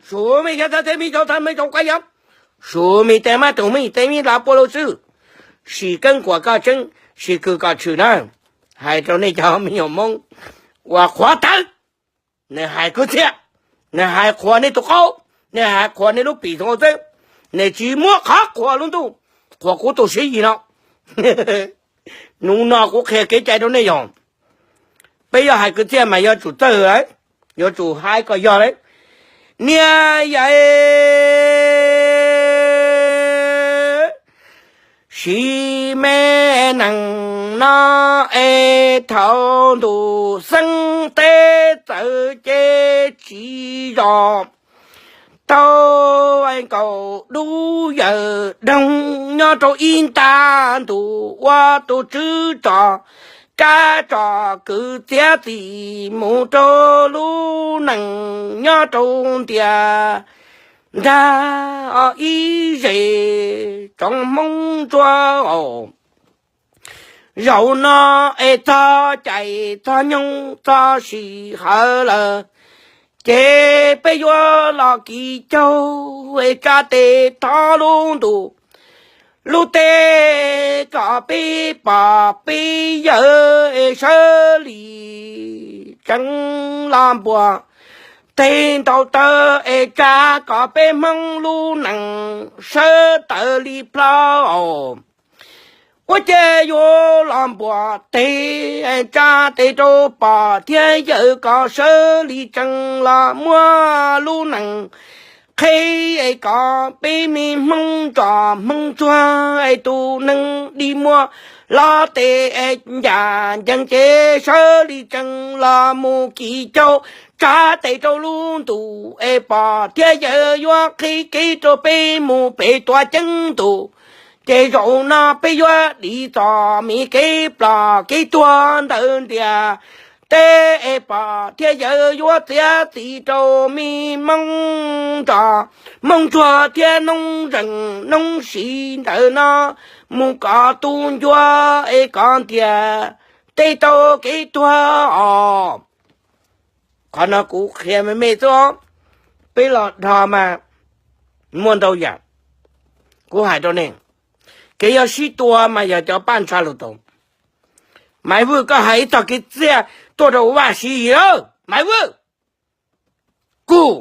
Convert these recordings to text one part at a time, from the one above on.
Sub me xyov txhab teb me xyov txhab me xyov qab yov, sub me tej mab tus me tej me lav pua lug xwb. Sim keeb kuam koj tseeb, sim kwv kom tshwm na. Hais rau nej cov me nyuam Hmoob uas qhuav tawv, nws hais kwv txhiaj, nws hais qhuas nej tus qaub, nws hais qhuas nej lub pim xwb, nws tsis muab qhov qhuas lub ntuj, qhuas kuv tus Siv Yis no. Hnub no kuv qhia kev cai rau nej yog, peb yuav hais kwv txhiaj mas yuav tsum txawj lawm, yuav tsum hais kom yog lawm. Niaj yais, Siv me nees no es thaum ntuj xeeb teb txawv ces tsis zos tau nkaus dub yawm doog nyob rau ib nta ntuj ua tus tswv tso, rab tso kwv txiav txim mus rau lub nees nyob rau ntiaj ntag os ib zes tsoom Hmoob ntsuag os. Zaum no es txog cai txog nyoog txog sim hawv lawm, ces peb yuav los kis caug es tsa tes thov lub ntuj lub teb kom peb pog peb yawg es sawv li tseev los npuas teg ntau taw es tsa kom peb Hmoob lub nees sawv tawv li plaub. Ua cas yuav los npuas teg tsa tes rau pog thiab yawg kom sawv li tseev los muab lub nees qheb es kom peb me Hmoob nrog Hmoob ntsuag es tus neeg dig muag los tes es ncaj ncees ces sawv li tseev los mus kis caug tsa tes rau lub ntuj es pog thiab yawg yuav qhib kev rau peb mus pem tuav ceeb ntuj. Ces zaum no peb yuav dim txom me kev ploj kev tuag ntawm ntiaj teb es pog thiab yawg yuav txiav txim rau me Hmoob nrog Hmoob ntsuag thiab noob zeej noob siv ntawm no mus kom tu ncua es kom ntiaj teb tau kev tuag os. Qhov no kuv qhia me me xwb os, peb los dhos mas muaj ntau yam. Kuv hais rau nej, kev yuav sib tua mas yog cov paj ntsha lus tus. Maiv Vwj, koj hais ib txog kwv txhiaj tuaj rau Vaj Siv Yis lawm Maiv Vwj. Kuv,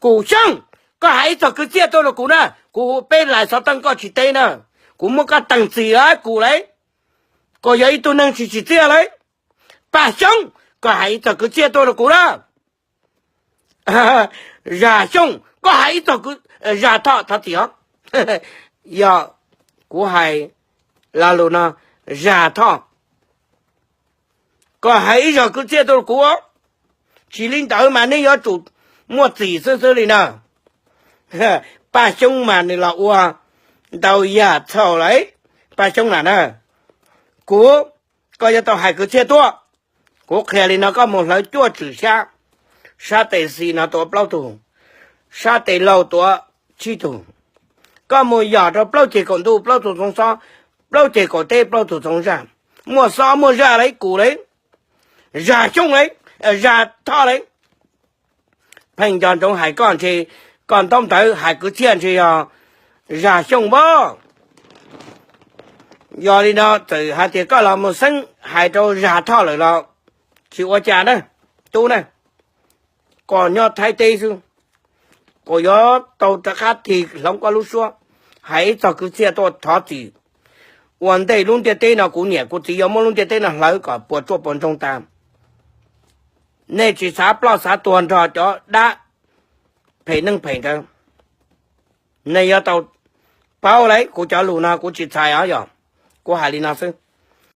Kuv Xyooj, koj hais ib txog kwv txhiaj tuaj rau kuv na, kuv peb lais xov tooj koj tsis teb na, kuv muab koj teeg txim lawm kuv lawm, koj yog ib tug neeg tsis tsim txiaj lawm. Paj Xyooj, koj hais ib txog kwv txiaj tuaj rau kuv na. Zag Xyooj, koj hais ib txog kwv, Zag Thoj, thov txim os. Yog kuv hais lo lus no, Zag Thoj, koj hais ib zog kwv txiaj tuaj rau kuv. Tsis li ntawd mas nej yuav tsum muaj txim xwb xwb li na. Paj Xyooj mas nws los ua ntau yam txhaum lawm, Paj Xyooj na na. Kuv, koj yuav tau hais kwv txhiaj tuaj. Kuv qhia li no, koj mus hlawv cuaj tswm xyab, sab tes xis no tuav plaub tug, sab tes laug tuav tsib tug. Koj mus yos rau plaub ceg kaum ntuj plaub tug txoov xob, plaub ceg kaum teb plaub tug txoov zaj. Muaj xob muaj zaj lawm, kuv lawm, Zag Xyooj lawm, Zag Thoj lawm. Pheej nco ntsoov hais koj ntshe, koj ntaub ntawv hais kwv txhiaj ntshe yog Zag Xyooj npab. Yog li no txawm hais tias koj los mus xeeb hais rau Zag Thoj lawm los tsis ua cas na, tub na. Koj nyob Thaib teb xwb, kuv yuav tau rov qab tig hloov koj lub suab, hais ib txog kwv txhiaj tuaj thov txim. Ua ntej lub ntiaj teb no kuv niam kuv txiv yuav muab lub ntiaj teb no hlawv kom puas tsuaj puas ntsoog tas. Nej tsis xav ploj xav tuag nrog cov dab phem neeg phem ntawd. Nej yuav tau paub lawm, kuv cov lus no kuv tsis txhais os, yog kuv hais li no xwb.